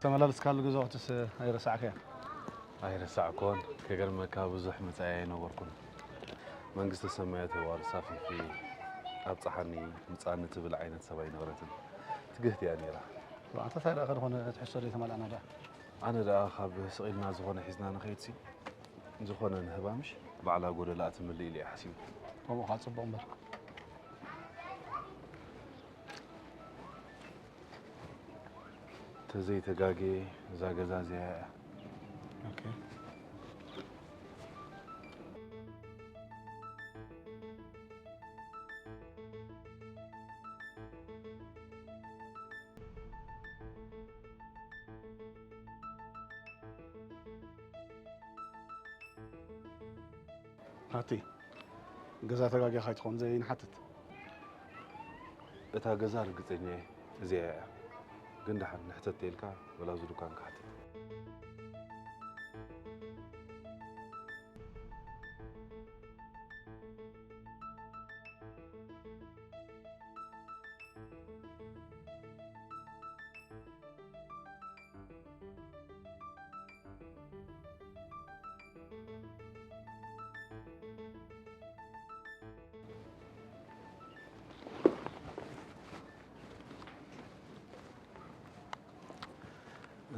ተመላልስካሉ ገዛውትስ ኣይረሳዕካያ? ኣይረሳዕኮን። ከገርመካ ብዙሕ መጻኢ ኣይነበርኩን። መንግስተ ሰማያት የዋርሳ ፊፊ፣ ኣብጽሓኒ ምጻኒ ትብል ዓይነት ሰብ ኣይነበረትን። ትግህት እያ ነይራ። ኣንታ እንታይ ደኣ ከድኾነ ትሕሶ ዘይተመልኣና ደኣ? ኣነ ደኣ ካብ ስቕ ኢልና ዝኾነ ሒዝና ንኸይድሲ፣ ዝኾነ ንህባምሽ ባዕላ ጎደላኣ ትምልእ ኢለ እየ ሓሲቡ። ከምኡ ከዓ ጽቡቕ እምበር። ተዘይተጋጌ እዛ ገዛ እዚኣ እያ። ኦኬ። ናቲ፣ ገዛ ተጋጊኻ ኣይትኾን ዘይ ንሓትት። እታ ገዛ ርግጸኛ እየ እዚኣ እያ። ግን ደሓን ንሕተት ተይልካ ወላ እዚ ዱካን ክሓትት።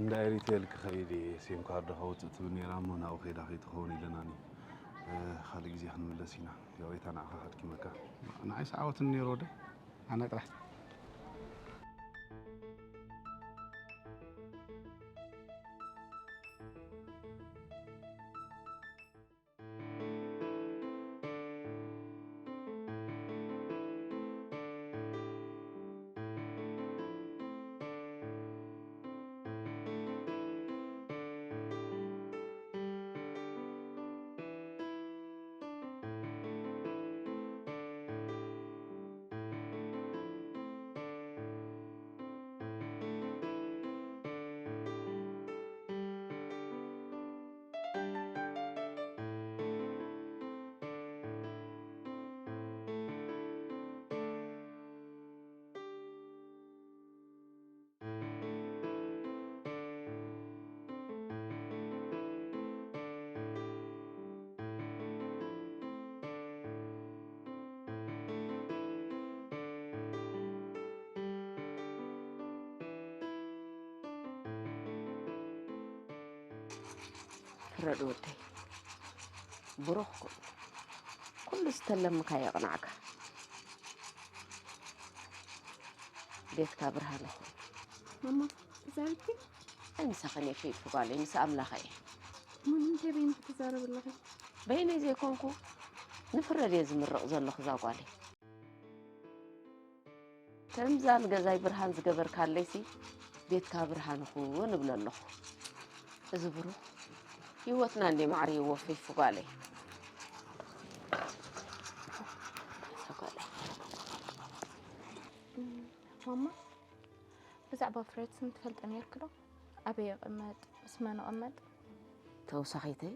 እንዳ ኤሪቴል ክኸይድ እየ፣ ሲም ካርድ ከውፅእ ትብል ነይራ እሞ ናብኡ ከይዳ ከይትኸውን ኢለናኒ። እ፣ ካልእ ግዜ ክንምለስ ኢና። ያው እታ ንዓኻ ከድኪመካ። ንዓይስ ዓወትኒ ነይሩ ወደይ። ኣነ ጥራሕ። ፍረድ ወደይ፣ ብሩኽ ኩን። ኩሉ ዝተለምካዮ የቕናዕካ። ቤትካ ብርሃን ይኹን። ማማ፣ ተዛሪብኪ? ኣይምሳኽን እየ ፊፊ ጓለይ፣ ምስ ኣምላኸ እየ። እሞ ንምንታይ በይንኺ ትዛረቢ ኣለኺ? በይነይ ዘይኮንኩ ንፍረድ እየ ዝምርቕ ዘለኹ እዛ ጓለይ። ከምዛ ንገዛይ ብርሃን ዝገበርካለይሲ ቤትካ ብርሃን ይኹን እብሎ ኣለኹ። እዚ ብሩኽ ህይወትና እንዴ ማዕርይዎ ፊፊ ጓለይ። እዛ ጓለይ። ማማ፣ ብዛዕባ ፍረድስ ትፈልጢ ነይርኪ ዶ? ኣበይ ይቕመጥ? ምስ መን ይቕመጥ? ተውሳኺተይ፣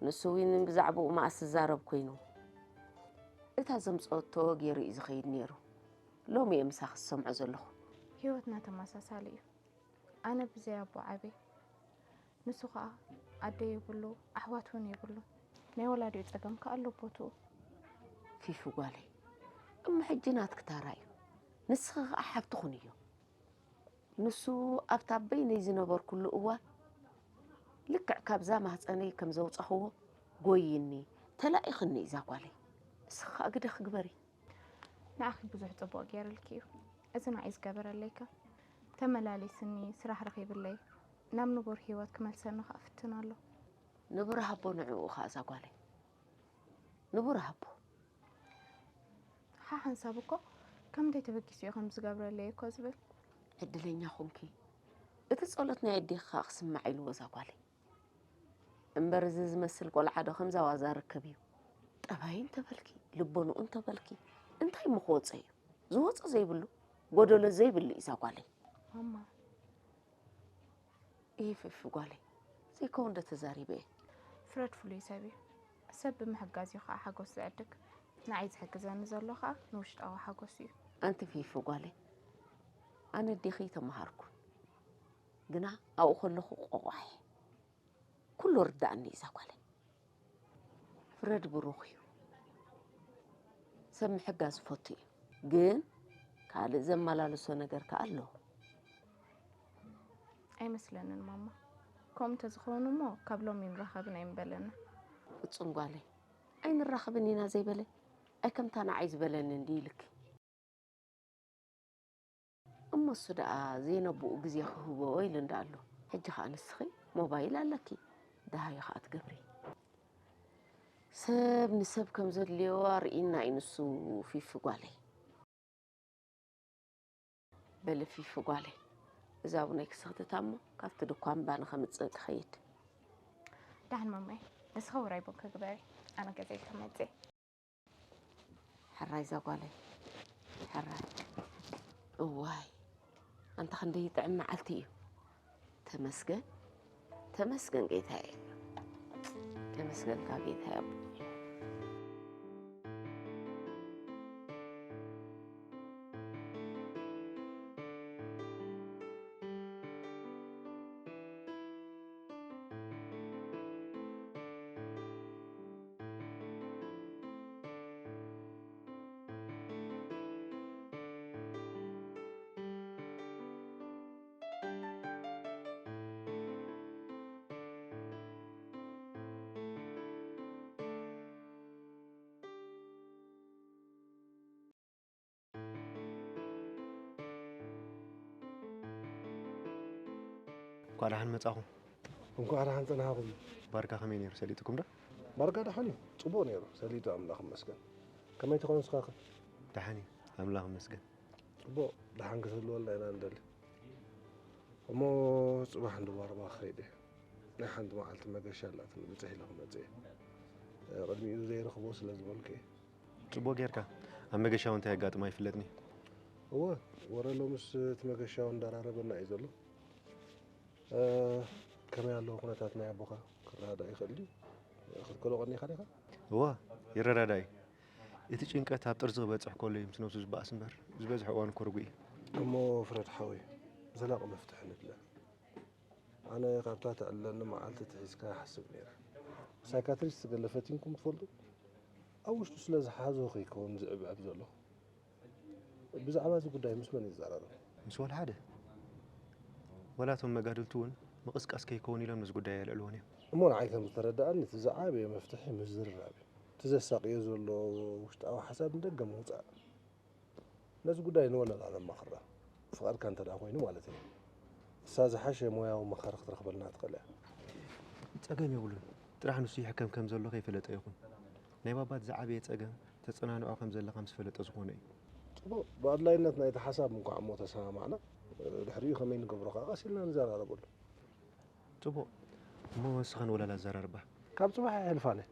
ንሱ ዊን ብዛዕባኡ መኣስ ዝዛረብ ኮይኑ፣ እታ ዘምጸኦቶ ገይሩ እዩ ዝኸይድ ነይሩ። ሎሚ እየ ምሳኺ ዝሰምዖ ዘለኹ። ህይወትና ተመሳሳሊ እዩ። ኣነ ብዘይ ኣቦ ዓብየ፣ ንሱ ኸኣ ኣደ የብሉ፣ ኣሕዋት እውን የብሉ። ናይ ወላዲኡ ጸገም ከኣ ኣሎ ቦትኡ። ፊፊ ጓለይ፣ እሞ ሕጂ ናትኪ ታራ እዩ። ንስኺ ኸኣ ሓብቲ ኩንዮ። ንሱ ኣብታ በይነይ ዝነበርኩሉ እዋን፣ ልክዕ ካብዛ ማህጸነይ ከም ዘውጻኽዎ፣ ጎይኒ፣ ተላኢኽኒ እዛ ጓለይ። ንስኺ ኸኣ ግደኺ ግበሪ። ንዓኺ ብዙሕ ጽቡቕ ገይርልኪ እዩ። እዚ ንዓይ ዝገበረለይ ከ? ተመላሊስኒ፣ ስራሕ ረኺብለይ፣ ናብ ንቡር ህይወት ክመልሰኒ ከኣ ፍትን ኣሎ። ንቡር ሃቦ ንዕኡ ኸኣ እዛ ጓለይ። ንቡር ሃቦ። ሓሓንሳብ እኮ፣ ከምንታይ ተበጊሱ እዩ ከምዚ ዝገብረለይ እኮ ዝብል። ዕድለኛ ኹንኪ። እቲ ጸሎት ናይ ኣዴኺ ኸኣ ክስማዕ ኢልዎ እዛ ጓለይ። እምበር እዚ ዝመስል ቆልዓ ዶ ከምዛ ዋዛ ርከብ እዩ? ጠባይ እንተበልኪ፣ ልቦንኡ እንተበልኪ፣ እንታይ እሞ ክወጾ እዩ? ዝወጾ ዘይብሉ፣ ጎደሎ ዘይብሉ እዩ እዛ ጓለይ። ማማ። ኢሂ ፊፊ ጓለይ፣ ዘይከውን ዶ ተዛሪበ እየ? ፍረድ ፍሉይ ሰብ እዩ። ሰብ ብምሕጋዝ እዩ ኸኣ ሓጎስ ዝዕድግ። ንዓይ ዝሕግዘኒ ዘሎ ኸኣ ንውሽጣዊ ሓጎስ እዩ። ኣንቲ ፊፊ ጓለይ፣ ኣነ ኣዴኺ ኣይተመሃርኩን። ግና ኣብኡ ከለኹ ቆቋሕ ኩሉ ርዳእኒ እዛ ጓለይ። ፍረድ ብሩኽ እዩ። ሰብ ምሕጋዝ ዝፈቱ እዩ። ግን ካልእ ዘመላለሶ ነገር ከኣ ኣሎ። ኣይመስለንን ማማ። ከምኡ እንተዝኸውን እሞ ካብ ሎሚ ንራኸብን ኣይምበለና። ፍጹም ጓለይ፣ ኣይንራኸብን ኢና ዘይበለ፣ ኣይ ከምታ ንዓይ ዝበለኒ እንዲ ኢልኪ። እሞ እሱ ደኣ ዘይነብኡ ግዜ ክህቦ ኢሉ እንዳ ኣሎ። ሕጂ ኸኣ ንስኺ ሞባይል ኣለኪ፣ ደሃዩ ኸኣ ትገብሪ። ሰብ ንሰብ ከም ዘድልዮ ኣርእይና እዩ ንሱ ፊፊ ጓለይ። በሊ ፊፊ ጓለይ፣ እዛ ቡነይ ክሰኽትታ እሞ ካብቲ ድኳን ባኒ ከምጽእ ክኸይድ። ደሓን ማማይ፣ ንስኻ ውራይ ቡን ክግበሪ፣ ኣነ ገዛይ ከመጽእ። ሕራይ እዛ ጓለይ፣ ሕራይ። እዋይ፣ ኣንታ ክንደይ ይጥዕም መዓልቲ እዩ። ተመስገን፣ ተመስገን ጌታየ። ተመስገንካ ጌታየ ኣቦይ። እንኳዕ ደሓን መጻኹም። እንኳዕ ደሓን ጸናሕኩም። ባርካ ከመይ ነይሩ? ሰሊጥኩም ዶ? ባርካ ደሓን እዩ። ጽቡቕ ነይሩ። ሰሊጡ ኣምላኽ ይመስገን። ከመይ ትኸውን ንስኻኸ? ደሓን እዩ። ኣምላኽ ይመስገን። ጽቡቕ ደሓን ክትህልወልና ኢና ንደሊ። እሞ ጽባሕ እንዶ ባርባ ክኸይድ እየ። ናይ ሓንቲ መዓልቲ መገሻ ኣላትኒ ብጽሕ ኢለ ክመጽእ እየ። ቅድሚኡ ዘይረኽቦ ስለ ዝበልኩ እየ። ጽቡቕ ጌርካ። ኣብ መገሻ እውን እንታይ ኣጋጥሞ ኣይፍለጥን እዩ። እወ፣ ወረ ሎምስ እቲ መገሻ እውን እንዳራረበና እዩ ዘሎ። ከመይ ኣሎ ኩነታት ናይ ኣቦኻ ክረዳዳእ ይኽእል ድዩ? ክትከሎ ቀኒኻ ዲኻ? እወ፣ ይረዳዳእ እዩ። እቲ ጭንቀት ኣብ ጥርዚ ክበጽሕ ከሎ እዩ ምስ ነብሱ ዝበኣስ እምበር፣ ዝበዝሐ እዋን እኮ ርጉእ እዩ። እሞ ፍረድ ሓወይ፣ ዘላቒ መፍትሒ ንድለ። ኣነ ካብታ ተዕልለኒ መዓልቲ ትሒዝካ ይሓስብ ነይረ። ሳይካትሪስት ገለ ፈቲንኩም ትፈልጡ? ኣብ ውሽጡ ስለ ዝሓዞ ከይከውን ዝዕብዕብ ዘሎ። ብዛዕባ እዚ ጉዳይ ምስ መን እዩ ዝዘራረብ? ምስ ወላ ሓደ። ወላ እቶም መጋድልቱ እውን ምቕስቃስ ከይከውን ኢሎም ነዚ ጉዳይ ኣልዕልዎን እዮም። እሞ ንዓይ ከም ዝተረድኣኒ እቲ ዝዓበየ መፍትሒ ምዝርራብ እዩ። እቲ ዘሳቕዮ ዘሎ ውሽጣዊ ሓሳብ ንደገ ምውፃእ። ነዚ ጉዳይ ንወለላ ነማኽራ፣ ፍቓድካ እንተ ደኣ ኮይኑ ማለት እየ። ንሳ ዝሓሸ ሞያዊ መኻሪ ክትረኽበልና ትኽእል እያ። ጸገም የብሉን፣ ጥራሕ ንሱ ይሕከም ከም ዘሎ ከይፈለጠ ይኹን። ናይ ባባ እቲ ዝዓበየ ጸገም ተጸናንዖ ከም ዘለኻ ምስ ፈለጠ ዝኾነ እዩ። ጽቡቕ፣ ብኣድላይነት ናይቲ ሓሳብ እንኳዕ እሞ ተሰማማዕና፣ ድሕሪኡ ከመይ ንገብሮ ከኣ ቀስ ኢልና ንዘራረበሉ። ጽቡቕ። እሞ ንስኻ ንወላላ ኣዘራርባ። ካብ ጽባሕ ኣየሕልፋን እየ።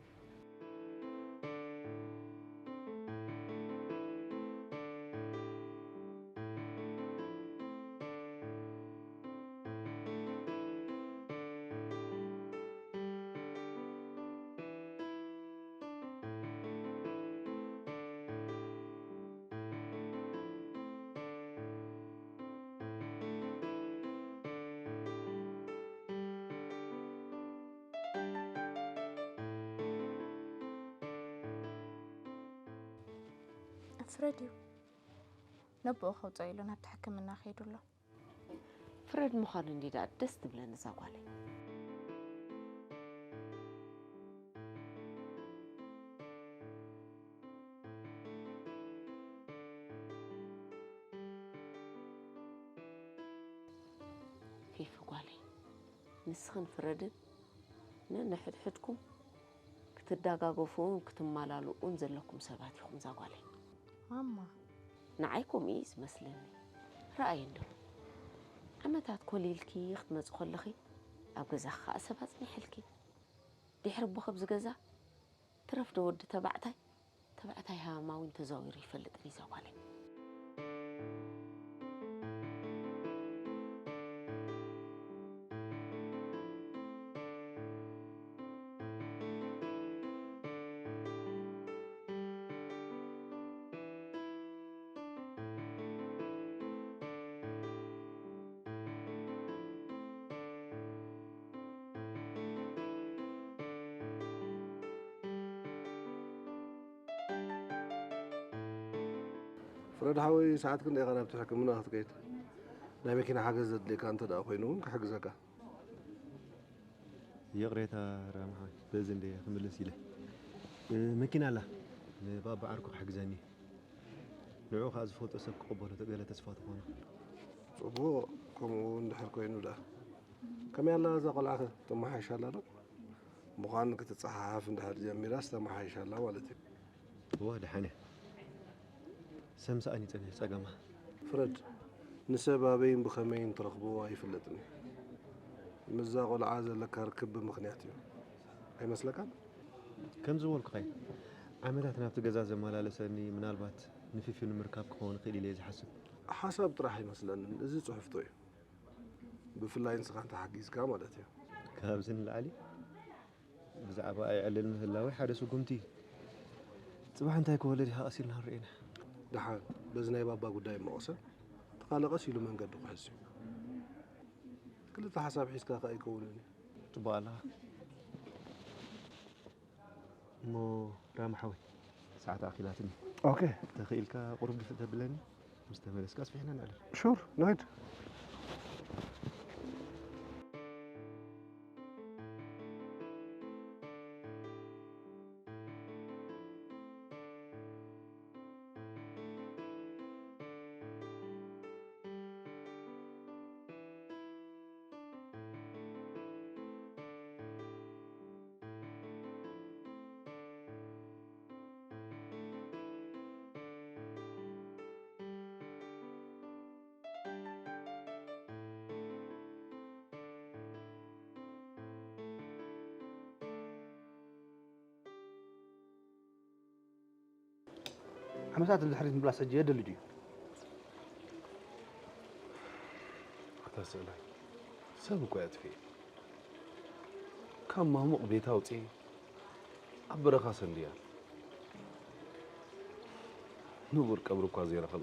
ፍረድ እዩ ነቦኡ ከውፅኦ ኢሉ ናብቲ ሕክምና ከይዱ ኣሎ። ፍረድ ምዃኑ እንዲ ደኣ ደስ ትብለኒ እዛ ጓለይ። ፊፊ ጓለይ፣ ንስኽን ፍረድን ነንሕድሕድኩም ክትደጋገፉን ክትመላልኡን ዘለኩም ሰባት ኢኹም እዛ ጓለይ። ማማ። ንዓይ ከምኡ እዩ ዝመስለኒ። ረኣይ እንዶ። ዓመታት ኮሊልኪ ክትመጺ ከለኺ ኣብ ገዛኺ ከኣ ሰብ ኣጽኒሕልኪ። ድሕሪ ኣቦኺ ኣብዚ ገዛ ትረፍ ዶ ወዲ ተባዕታይ? ተባዕታይ ሃማማ እውን ተዛዊሩ ይፈልጥን እዩ እዛ ጓለይ። ረድሓወይ፣ ሰዓት ክንደይ ኢኻ ናብቲ ሕክምና ክትከይድ? ናይ መኪና ሓገዝ ዘድልየካ እንተ ደኣ ኮይኑ እውን ክሕግዘካ። ይቕሬታ ራምሓ፣ በዚ እንደ ክምልስ ኢለ። እ፣ መኪና ኣላ፣ ንባባ ዓርኩ ክሕግዘኒ። ንዑ ከኣ ዝፈልጦ ሰብ ክቕበሎ ገለ ተስፋ ተኾነ። ጽቡቕ፣ ከምኡ እውን ድሕር ኮይኑ ደኣ። ከመይ ኣላ እዛ ቆልዓ ኸ? ተመሓይሻ ኣላ ዶ? ምዃን ክትጸሓሓፍ እንድሕር ጀሚራስ ተመሓይሻ ኣላ ማለት እዩ። እዋ፣ ደሓን እያ። ሰምሳኣን ይጸንሕ ጸገማ። ፍረድ፣ ንሰብ ኣበይን ብኸመይን ትረኽቦ ኣይፍለጥን እዩ። ምስዛ ቆልዓ ዘለካ ርክብ ብምኽንያት እዩ። ኣይመስለካን? ከም ዝበልኩኻ እዩ። ዓመታት ናብቲ ገዛ ዘመላለሰኒ ምናልባት ንፊፊ ንምርካብ ክኸውን ይኽእል ኢለ እየ ዝሓስብ። ሓሳብ ጥራሕ ኣይመስለንን። እዚ ጽሑፍቶ እዩ። ብፍላይ ንስኻ እንተሓጊዝካ ማለት እዩ። ካብዚ ንላዕሊ ብዛዕባ ኣይዕልል ምህላወይ ሓደ ስጉምቲ እዩ። ጽባሕ እንታይ ክወልድ ኢኻ ቀሲልና ክንርኢ ኢና። ደሓን በዚ ናይ ባባ ጉዳይ እሞ ቀሰን፣ እቲ ካልእ ቀስ ኢሉ መንገዱ ክሕዝ እዩ። ክልተ ሓሳብ ሒዝካ ከኣ ኣይከውንን እዩ። ጽቡቕ ኣለኻ። እሞ ራማ ሓወይ፣ ሰዓት ኣኺላትኒ። ኦኬ። ተኽኢልካ ቁሩብ ድፍእ ተብለኒ፣ ምስ ተመለስካ ኣስፊሕና ንዕልል። ሹር፣ ንኸይድ። ዓመታት ንድሕሪት ምምላስ ሕጂ የድሊ ድዩ? ኣታ ስእላይ ሰብ እኮ እየ ኣጥፊኤ። ካብ ማሙቕ ቤት ኣውፅኤ ኣብ በረኻ ሰንድያ። ንቡር ቀብሪ እኳ ዘይረኸበ።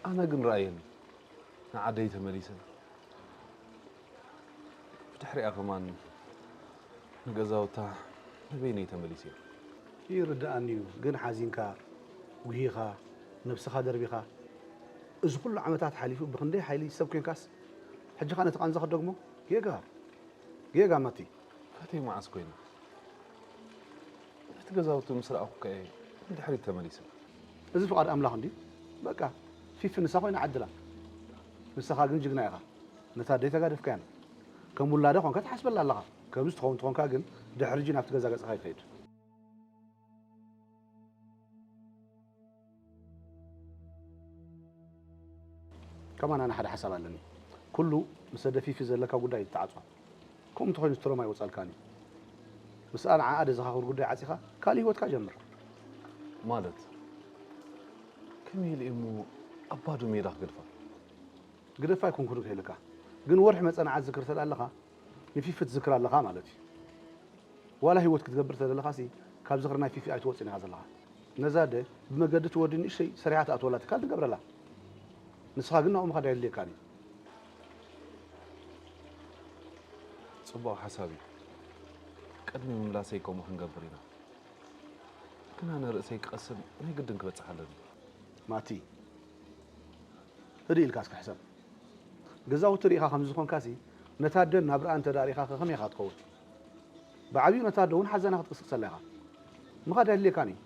ኣነ ግን ረኣየኒ ንዓደይ ተመሊሰ። ብድሕሪኣ ከማን ንገዛውታ ንበይነይ ተመሊሰ። ይርድኣኒ እዩ፣ ግን ሓዚንካ፣ ጉሂኻ፣ ነብስኻ ደርቢኻ፣ እዚ ኩሉ ዓመታት ሓሊፉ ብኽንደይ ሓይሊ ሰብ ኮንካስ፣ ሕጂ ኸኣ ነቲ ቃንዛ ክትደግሞ? ጌጋ። ጌጋ ማቲ። ፈተይ መዓስ ኮይና? ነቲ ገዛውቲ ምስ ረኣኹካ እየ ንድሕሪት ተመሊሰ። እዚ ፍቓድ ኣምላኽ እንድዩ። በቃ፣ ፊፊ ንሳ ኮይና ዓድላ። ንስኻ ግን ጅግና ኢኻ። ነታ ኣደይ ተጋደፍካያን። ከም ውላዳ ኮንካ ትሓስበላ ኣለኻ። ከምዚ ትኸውን ትኾንካ ግን ድሕሪ ሕጂ ናብቲ ገዛ ገጽኻ ይትኸይድ። ከማን ኣነ ሓደ ሓሳብ ኣለኒ። ኩሉ ምስ ኣደ ፊፊ ዘለካ ጉዳይ ይተዓጾ። ከምኡ እንተኾይኑ ትሮም ኣይወጻልካን እዩ። ምስኣ ንዓኣ ደዘኻኽር ጉዳይ ዓጺኻ ካልእ ህይወትካ ጀምር። ማለት ከመይ ኢለ እሞ ኣብ ባዶ ሜዳ ክገድፋ? ግደፋ ኣይኮንኩን ክህልካ፣ ግን ወርሒ መጸ ንዓ ዝክር ተዳ ኣለኻ ንፊፊ ትዝክር ኣለኻ ማለት እዩ። ዋላ ህይወት ክትገብር ተደለኻሲ ካብ ዝኽሪ ናይ ፊፊ ኣይትወጽእን ኢኻ ዘለኻ። ነዛ ኣደ ብመገዲ እቲ ወዲ ንእሽተይ ሰሪሓ ትኣትወላ ትካል ንገብረላ። ንስኻ ግን ናብኡ ምኻድ ኣየድልየካን እዩ። ጽቡቕ ሓሳብ እዩ። ቅድሚ ምምላሰይ ከምኡ ክንገብር ኢና። ግን ኣነ ርእሰይ ክቐስን ናይ ግድን ክበጽሕ ኣለኒ። ማቲ፣ ህድእ ኢልካ እስከ ሕሰብ። ገዛውቲ ርኢኻ ከምዚ ዝኾንካሲ፣ ነታ ኣደን ናብርኣን እንተ ደኣ ርኢኻ ከ ከመይ ኢኻ ክትከውን? ብዓብዩ ነታ ኣደ እውን ሓዘና ክትቅስቅሰላ ኢኻ። ምኻድ ኣየድልየካን እዩ።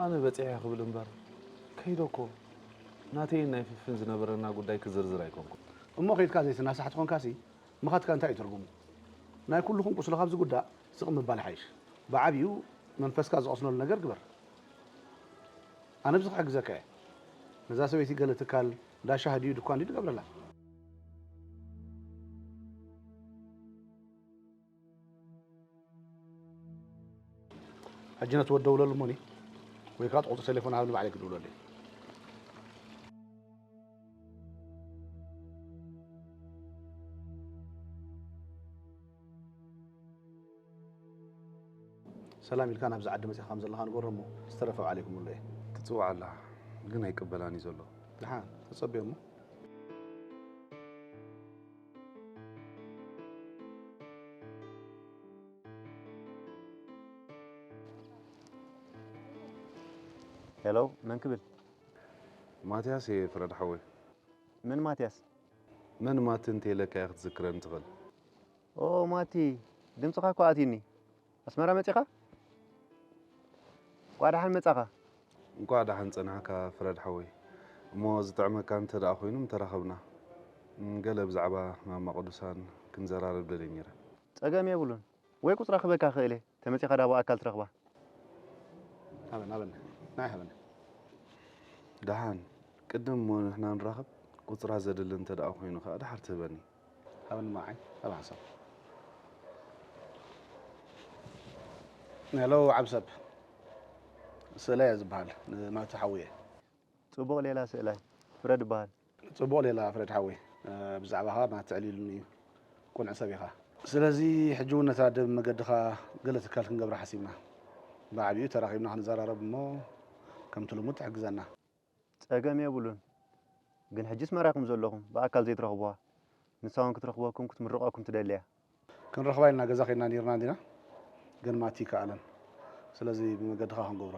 ኣነ በጺሐ ክብል እምበር፣ ከይደ እኮ ናተይን ናይ ፍፍን ዝነበረና ጉዳይ ክዝርዝር ኣይኮንኩን። እሞ ከይድካ ዘይትናሳሕ ትኾንካሲ፣ ምኻድካ እንታይ እዩ ትርጉሙ? ናይ ኩልኹም ቁስሊ ካብ ዝጉዳእ ስቕ ምባል ይሓይሽ። ብዓብዩ መንፈስካ ዝቐስነሉ ነገር ግበር። ኣነ ኣብዚ ክሕግዘካ እየ። ነዛ ሰበይቲ ገለ ትካል፣ እንዳ ሻሂ ድዩ ድኳን ድዩ ትገብረላ? ሕጂ ነቲ ወዲ ደውለሉ እሞኒ፣ ወይ ከዓ ቁፅሪ ቴሌፎን ሃብኒ ባዕለይ ክድውለሉ እየ። ሰላም ኢልካ ናብዚ ዓዲ መፂኻ ከም ዘለኻ ንገሮ እሞ ዝተረፈ ባዕለይ ክምሎ እየ። ክፅውዓ ኣለኻ ግን ኣይቅበላን እዩ ዘሎ። ደሓን ተፀበዮ እሞ። ሄሎ፣ መን ክብል? ማትያስ እየ ፍረድ ሓወይ። መን ማትያስ? መን ማቲ እንተኢለካ እየ ክትዝክረኒ ትኽእል። ኦ ማቲ፣ ድምፅኻ እኮ ኣትዩኒ። ኣስመራ መፂኻ? እንኳዕ ደሓን መፃኻ። እንኳዕ ደሓን ፀናሕካ ፍረድ ሓወይ። እሞ ዝጥዕመካ እንተ ደኣ ኮይኑ ምተራኸብና። እም፣ ገለ ብዛዕባ ማማ ቅዱሳን ክንዘራረብ ደልየ ነይረ። ፀገም የብሉን። ወይ ቁፅራ ክበካ ክእል እየ። ተመፂኻ ዳ ብኣካል ትረኽባ። ሃበን፣ ሃበን። ናይ ሃበን። ደሓን። ቅድም እሞ ንሕና ንራኸብ። ቁፅራ ዘድሊ እንተ ደኣ ኮይኑ ከኣ ደሓር ትህበኒ። ሃበን ማዓይ፣ ኣብ ሓሳብ። ሄሎ ዓብሰብ። ስእለ እየ ዝበሃል። ንማቲ ሓውየ። ጽቡቕ ሌላ ስእላይ። ፍረድ እበሃል። ጽቡቕ ሌላ ፍረድ ሓወይ። እ፣ ብዛዕባኻ ማቲ ኣዕሊሉኒ እዩ። ቅኑዕ ሰብ ኢኻ። ስለዚ ሕጂ እውን ነታ ደብ መገድኻ ገለ ትካል ክንገብራ ሓሲብና። ብዓቢኡ ተራኺብና ክንዘራረብ እሞ ከምቲ ልሙድ ትሕግዘና። ጸገም የብሉን። ግን ሕጂ ኣስመራ ኢኹም ዘለኹም፣ ብኣካል ዘይትረኽቡዋ። ንሳ እውን ክትረኽበኩም ክትምርቐኩም ትደሊ እያ። ክንረኽባ ኢልና ገዛ ኬድና ኔርና እንዲና። ግን ማቲ ኣይከኣለን። ስለዚ ብመገድኻ ክንገብሮ።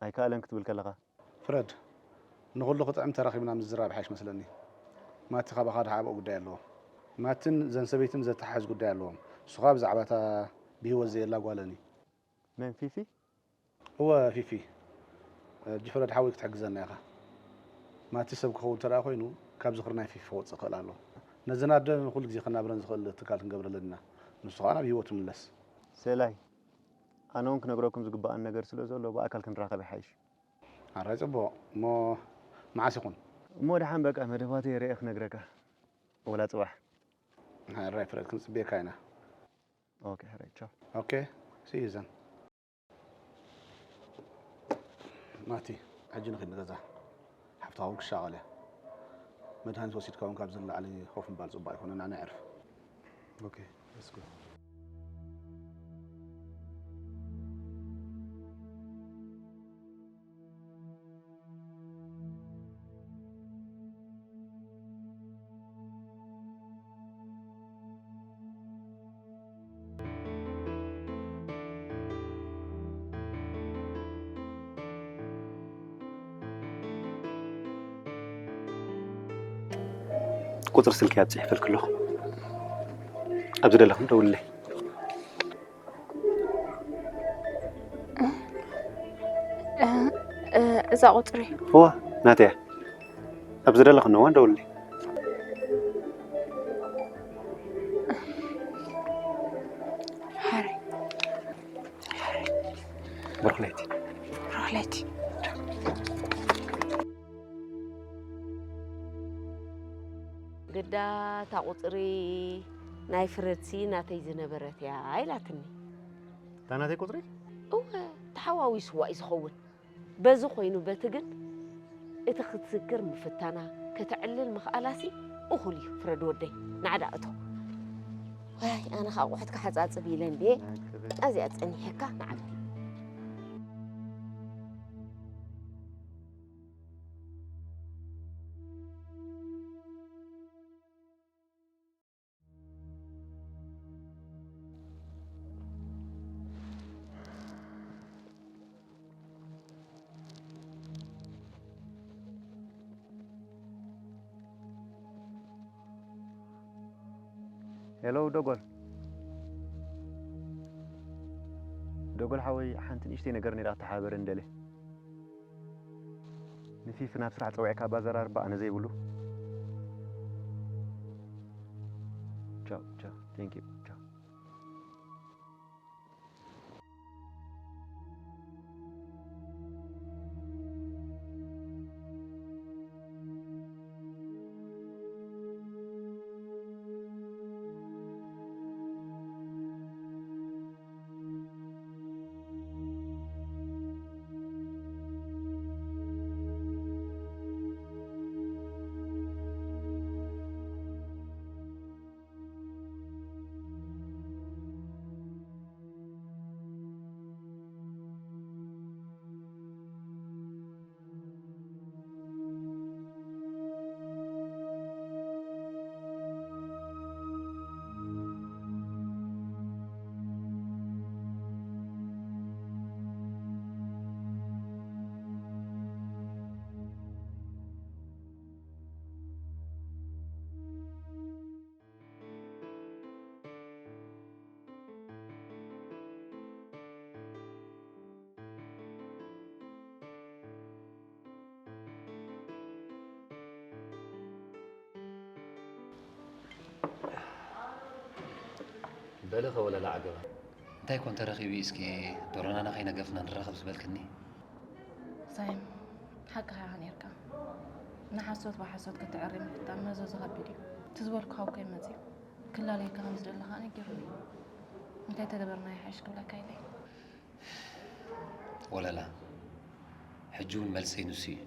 ኣይከኣለን ክትብል ከለኻ? ፍረድ፣ ንኹሉ ክጥዕም ተራኺብና ምዝራብ ይሓይሽ መስለኒ። ማቲ ካባኻ ድሓበኦ ጉዳይ ኣለዎ። ማትን ዘን ሰበይትን ዘተሓሕዝ ጉዳይ ኣለዎም። ንሱ ኸኣ ብዛዕባ እታ ብህይወት ዘየላ ጓለን እዩ። መን ፊፊ? እወ ፊፊ። ሕጂ ፍረድ ሓወይ ክትሕግዘና ኢኻ። ማቲ ሰብ ክኸውን እንተ ደኣ ኮይኑ ካብ ዝኽሪ ናይ ፊፊ ክወጽእ ክኽእል ኣለዎ። ነዘን ኣደ ንኹሉ ግዜ ከናብረን ዝኽእል ትካል ክንገብረለን ኢና። ንሱ ኸኣ ናብ ህይወቱ ይምለስ። ሰላይ፣ ኣነ እውን ክነግረኩም ዝግብኣኒ ነገር ስለ ዘሎ ብኣካል ክንራኸብ ይሓይሽ። ኣራይ ጽቡቕ። እሞ መዓስ ይኹን? እሞ ደሓን በቃ መደባተይ ርእየ ክነግረካ። ወላ ጽባሕ። ኣራይ ፍረድ ክንጽበየካ ኢና። ኦኬ፣ ሕራይ፣ ቻው። ኦኬ፣ see you then። ማቲ፣ ሕጂ ንኺድ ንገዛ። ሓፍትኻ እውን ክሻቐል እያ። መድሃኒት ወሲድካ እውን ካብዚ ንላዕሊ ኮፍ ምባል ጽቡቕ ኣይኮነን። ኣነ ዕርፍ። ኦኬ፣ let's go። ቁጽሪ ስልኪ ኣብ ጽሒፈልኪ ኣለኹ። ኣብ ዝደለኹም ደውልለይ። እ፣ እ፣ እዛ ቁጽሪ። እዋ፣ ናተይ እያ። ኣብ ዝደለኽኒ እዋን ደውልለይ። ሓረይ። ብሩኽ ለይቲ። ብሩኽ ለይቲ። ግዳ እታ ቁጽሪ ናይ ፍረድሲ ናተይ ዝነበረት እያ ኢላትኒ። እታ ናተይ ቁጽሪ? እወ፣ ተሓዋዊስዋ እዩ ዝኸውን። በዚ ኮይኑ በቲ ግን እቲ ክትዝክር ምፍታና፣ ከተዕልል ምኽኣላሲ እኹል እዩ ፍረድ ወደይ። ናዕዳ እቶ። ዋይ፣ ኣነ ኸኣ ኣቑሑት ክሓጻጽብ ኢለ እንድየ። ናይ ክብር። ኣዚኣ ጸኒሐካ ንዓዲ። ሄሎ ደጎል፣ ደጎል ሓወይ፣ ሓንቲ ንእሽተይ ነገር ነይራ ክተሓባበረኒ ደልየ። ንፊፊ ናብ ስራሕ ጸዊዕካ ባዘራርባ ኣነ ዘይብሉ። ቻው ቻው፣ thank you፣ ቻው። በሊ ከወለላ ዓገባ። እንታይ ኮን ተረኺቡ እስኪ ዶሮናና ከይነገፍና ንራኸብ ዝበልክኒ? ሳይም፣ ሓቅኻ ኢኻ ነርካ። ንሓሶት ብሓሶት ክትዕሪ ምፍታን መዘዙ ከቢድ እዩ። እቲ ዝበልኩኻ እኮ እዩ መፂኡ። ክላለየካ ከም ዝደለኻ ነጊሩኒ። እንታይ ተገበርና ይሓይሽ ክብለካ ኢለ። ወለላ፣ ሕጂ እውን መልሰይ ንሱ እዩ።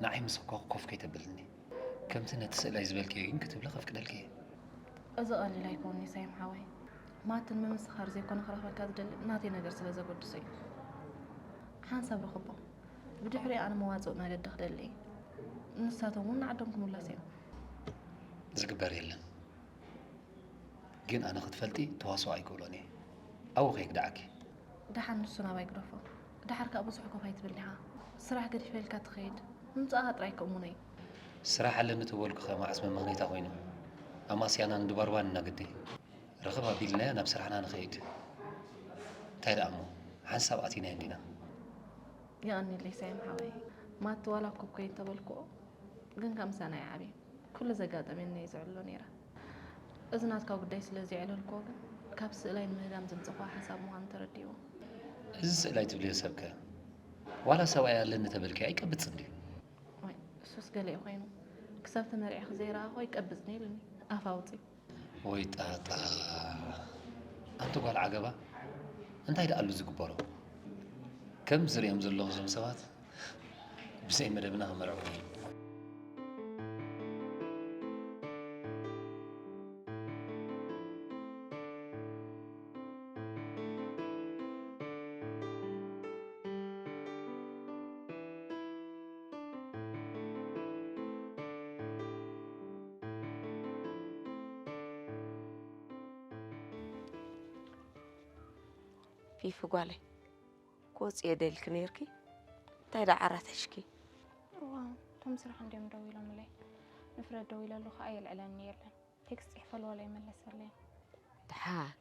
ንዓይ ምስ ኮ ኮፍ ከይተብልኒ። ከምቲ ነቲ ስእላይ ዝበልክዮ ግን ክትብሊ ከፍቅደልኪ እየ። እዚ ቀሊል ኣይኮን ሳይም ሓወይ። ማትን ምምስኻር ዘይኮነ ክረኽበካ ዝደሊ ናተይ ነገር ስለ ዘገድሶ እዩ። ሓንሳብ ርኽቦ። ብድሕሪ ኣነ መዋፅእ መገዲ ክደሊ እየ። ንሳቶም እውን ንዓዶም ክምለሱ እዮም። ዝግበር የለን። ግን ኣነ ክትፈልጢ ተዋስኦ ኣይክእሎን እየ። ኣብኡ ከየግድዓኪ። ደሓን ንሱ ናባይ ግደፎ። ደሓር ከዓ ብዙሕ ኮፍ ኣይትብል ዲኻ? ስራሕ ገዲፈ ኢልካ ትኸይድ ምምፃእኻ ጥራይ ከእሙኖ እዩ። ስራሕ ኣለኒ ተበልኩ ከ መዓስ መመኽነይታ ኮይኑ? ኣማስያና ንድባርባን እናግዲ ርኽብ ኣቢልናያ ናብ ስራሕና ንኸይድ። እንታይ ደኣ እሞ ሓንሳብ ኣቲና እንዲና። የቐኒለይ ሳይም ሓወይ። ማቲ ዋላ ኮኮይ እንተበልክኦ ግን ካብ ምሳና ይዓብዩ። ኩሉ ዘጋጠመኒ እየ ዝዕሎ ነይረ። እዚ ናትካ ጉዳይ ስለ ዘየዕለልክዎ ግን ካብ ስእላይ ንምህዳም ዘምፀኽዋ ሓሳብ ምዃኑ ተረዲእዎ። እዚ ስእላይ ትብልዮ ሰብከ ዋላ ሰብኣይ ኣለኒ ተበልኪ ኣይቀብፅን ድዩ? ወይ እሱስ ገለ እዩ ኮይኑ ክሳብ ተመርዒኺ ዘይረኣኽዎ ይቀብፅኒ ኢሉኒ ኣፍ ኣውፂኡ። ወይ ጣጣ። ኣንቲ ጓል ዓገባ እንታይ ደኣሉ ዝግበሮ? ከም ዝሪኦም ዘለኹ እዞም ሰባት ብዘይ መደብና ክመርዑ እዮም። ፊፊ ጓለይ፣ ክወፅእ እየ ደልኪ ነይርኪ? እንታይ ደኣ ዓራት ሒዝኪ? እዋ፣ እቶም ስራሕ እንድዮም ደዊሎምለይ። ንፍረድ ደዊለሉ ከዓ የልዕለኒ የለን። ቴክስት ፅሒፈሉ ዋላ ኣይመለሰለይን። ደሓን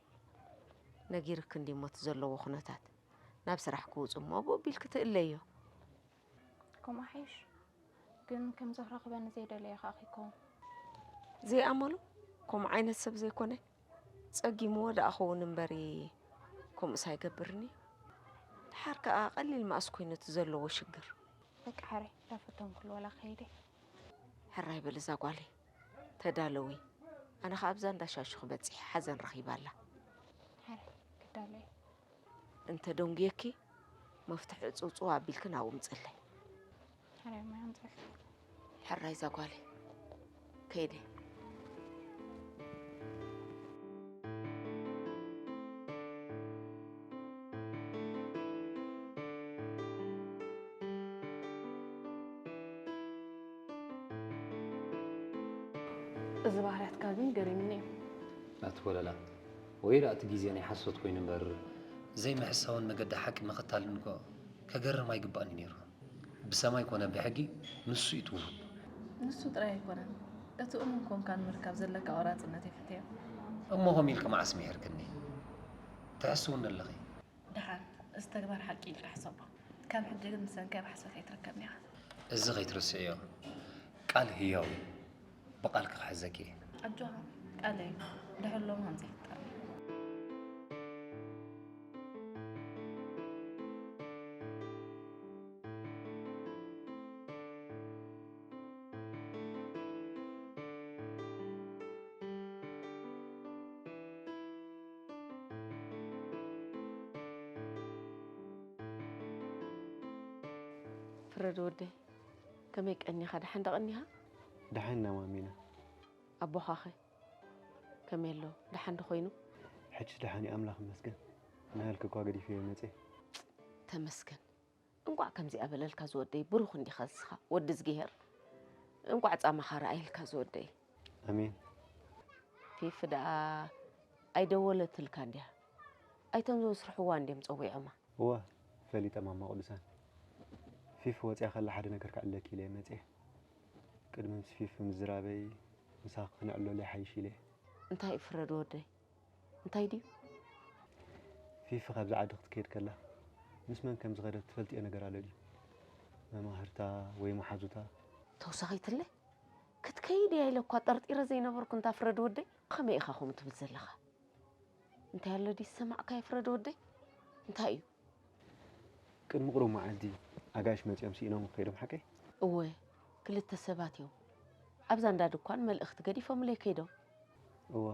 ነጊርኪ እንድዩ እሞ እቲ ዘለዎ ኩነታት። ናብ ስራሕ ክውፁ እሞ ብኡ ኣቢልኪ ትእለዮ። ከምኡ ሓይሽ። ግን ከምዚ ክረኽበኒ ዘይደለየ ከዓ ከይከውን። ዘይኣመሉ ከምኡ ዓይነት ሰብ ዘይኮነ። ጸጊምዎ ደኣ ኸውን እምበሪ፣ ከምኡስ ኣይገብርን እዩ። ደሓር ከኣ ቀሊል መኣስ ኮይኑ እቲ ዘለዎ ሽግር። በቃ ሕራይ፣ እንዳፈተንኩሉ ዋላ ክኸይድ እየ። ሕራይ በሊ እዛ ጓለይ፣ ተዳለዊ። ኣነ ኸኣ ኣብዛ እንዳ ሻሹ ክበጽሕ ሓዘን ረኺባ ኣላ። ሕራይ፣ ክዳሎ እየ። እንተ ደንጉየኪ፣ መፍትሒ ጽውጽው ኣቢልኪ ናብኡ ምጸለይ። ሕራይ እሞ ኣምጽኣኪ። ሕራይ እዛ ጓለይ፣ ከይደ። እዚ ባህርያትካ ግን ገሪምኒ እዩ። ኣቲ ወለላ፣ ወይ ደኣ እቲ ግዜ ናይ ሓሶት ኮይኑ እምበር፣ ዘይምሕሳውን መገዲ ሓቂ ምኽታልን እኮ ከገርም ኣይግባእን እዩ ነይሩ። ብሰማይ ኮነ ብሕጊ ንሱ እዩ እቲ ውሁብ። ንሱ ጥራይ ኣይኮነን፣ እቲ እሙን ኮንካ ንምርካብ ዘለካ ቆራጽነት የፍትዮ። እሞ ከምኡ ኢልኪ መዓስ ምሒርክኒ? ትሕስውኒ ኣለኺ። ደሓን፣ እዚ ተግባር ሓቂ ኢልካ ሕሰቦ። ካብ ሕጂ ግን ብሰንኪ ኣብ ሓሶት ኣይትርከብን ኢኻ። እዚ ከይትርስዕዮ፣ ቃል ህያው እዩ። ብቓልኪ ክሕዘኪ እየ። ኣጆኻ፣ ቃለይ እዩ። ድሕሪ ሎሚ ከምዚ ኣይፍጠር። ፍረድ ወደይ፣ ከመይ ቀኒኻ? ደሓን ዶ ቀኒኻ? ደሓን ኢና ማሚና። ኣቦኻኸ ከመይ ኣሎ? ደሓን ዶ ኮይኑ? ሕጅስ ደሓን እዩ ኣምላኽ ይመስገን። ናሃልኪ እኳ ገዲፈዮ መጽየ። ተመስገን። እንቋዕ ከምዚኣ በለልካ ዝወደይ፣ ብሩኽ እንዲኻ ንስኻ ወዲ እዝግሄር። እንቋዕ ጻማኻ ረኣየልካ ዝወደይ። ኣሜን። ፊፊ ደኣ ኣይደወለትልካን ድያ? ኣይቶም ዘስርሕዋ እንድዮም ጸዊዖማ። እወ፣ ፈሊጠ ማማ ቅዱሳን። ፊፊ ወጺኣ ከላ ሓደ ነገር ክዕለኪ ኢለ እየ መጺአ። ቅድሚ ምስ ፊፊ ምዝራበይ ምሳኺ ክነዕልሎ ይሓይሽ ኢለ እየ። እንታይ እዩ ፍረድ ወደይ? እንታይ ድዩ? ፊፊ ካብዚ ዓዲ ክትከይድ ከላ ምስ መን ከም ዝኸደት ትፈልጥዮ ነገር ኣሎ ድዩ? መማህርታ ወይ መሓዙታ? ተውሳኺትለ? ክትከይድ እያ ኢለ እኳ ጠርጢረ ዘይነበርኩ እንታ ፍረድ ወደይ፣ ከመይ ኢኻ ከምኡ ትብል ዘለኻ? እንታይ ኣሎ ድዩ ዝሰማዕካዮ ፍረድ ወደይ? እንታይ እዩ? ቅድሚ ቁሩብ መዓልቲ ኣጋይሽ መጺኦም ስኢኖም ከይዶም ሓቀይ? እወ፣ ክልተ ሰባት እዮም። ኣብዛ እንዳ ድኳን መልእኽቲ ገዲፎምለይ ከይዶም። እዋ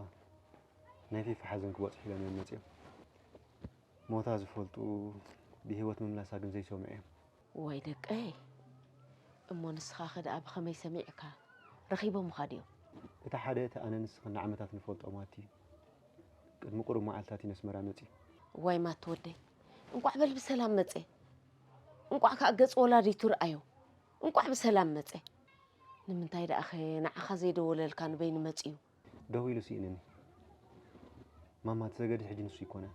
ናይ ፊፋ ሓዘን ክበጽሑ ኢሎም እዮም መጺኦም። ሞታ ዝፈልጡ ብህይወት ምምላሳ ግን ዘይሰምዑ እዮም። ዋይ ደቀይ፣ እሞ ንስኻኸ ደኣ ብኸመይ ሰሚዕካ? ረኺቦምኻ ድዮም? እቲ ሓደ እቲ ኣነ ንስኽን ንዓመታት ንፈልጦ ማቲ እዩ። ቅድሚ ቁሩብ መዓልታት እዩ ነስመራ መጺኡ። ዋይ ማቲ ወደይ፣ እንቋዕ በል ብሰላም መጸ። እንቋዕ ከኣ ገጽ ወላዲቱ ረኣዮ። እንቋዕ ብሰላም መጸ። ንምንታይ ደኣኸ ንዓኻ ዘይደወለልካ ንበይኑ መጺኡ? ደዊሉ ስኢንኒ። ማማ እቲ ዘገድድ ሕጂ ንሱ ኣይኮነን።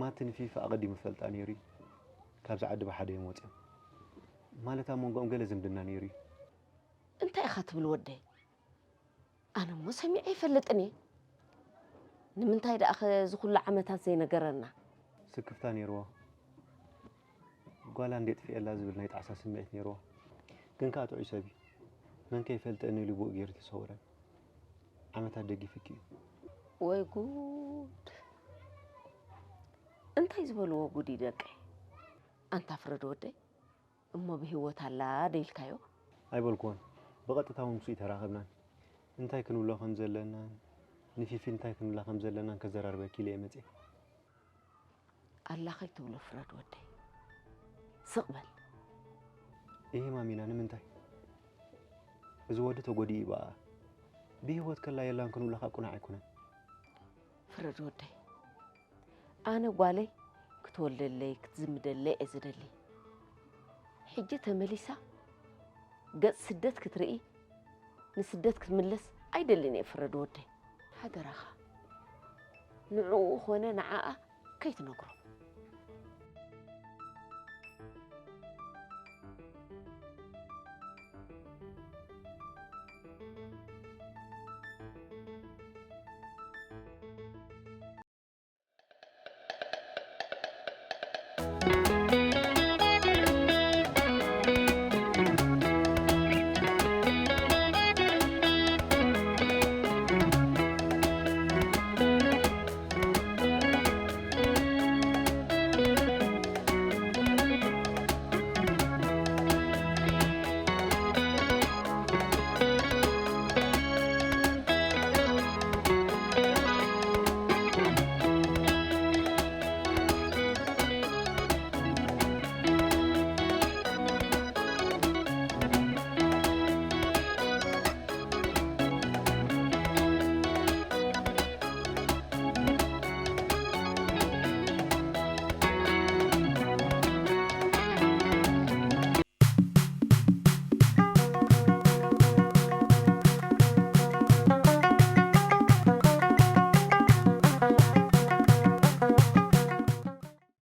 ማቲ ንፊፋ ኣቐዲሙ ይፈልጣ ነይሩ እዩ። ካብዚ ዓዲ ብሓደ እዮም ወፂኦም። ማለት ኣብ መንጎኦም ገለ ዝምድና ነይሩ እዩ። እንታይ ኢኻ ትብል ወደይ? ኣነ እሞ ሰሚዐ ይፈልጥን እየ። ንምንታይ ደኣኸ እዚ ኩሉ ዓመታት ዘይነገረና? ስክፍታ ነይርዎ። ጓላ እንዴ ጥፍኤላ ዝብል ናይ ጣዕሳ ስምዒት ነይርዎ። ግን ከኣ ጥዑይ ሰብ እዩ። መን ከይፈልጠኒ ኢሉ ብኡ ገይሩ ተሰወረን። ዓመታት ደጊፉኪ እዩ። ወይ ጉድ! እንታይ ዝበልዎ ጉድ እዩ ደቀይ? ኣንታ ፍረድ ወደይ፣ እሞ ብህይወት ኣላ ዶ ኢልካዮ? ኣይበልክዎን። ብቐጥታ እውን ምስኡ ኣይተራኸብናን። እንታይ ክንብሎ ከም ዘለናን ንፊፊ እንታይ ክንብላ ከም ዘለናን ከዘራርበኪ ኢለ እየ መጺኤ። ኣላ ከይትብሎ ፍረድ ወደይ። ስቕ በል። እሂ ማሚና ንምንታይ? እዚ ወዲ ተጎዲኡ እዩ በኣ። ብህይወት ከላ የላን ክንብሎ ካብ ቅኑዕ ኣይኮነን። ፍረድ ወደይ። ኣነ ጓለይ ክትወልደለይ ክትዝምደለይ እየ ዝደሊ። ሕጂ ተመሊሳ ገጽ ስደት ክትርኢ ንስደት ክትምለስ ኣይደልን እየ ፍረድ ወደይ። ሓደራኻ ንዕኡ ኾነ ንዓኣ ከይትነግሮ።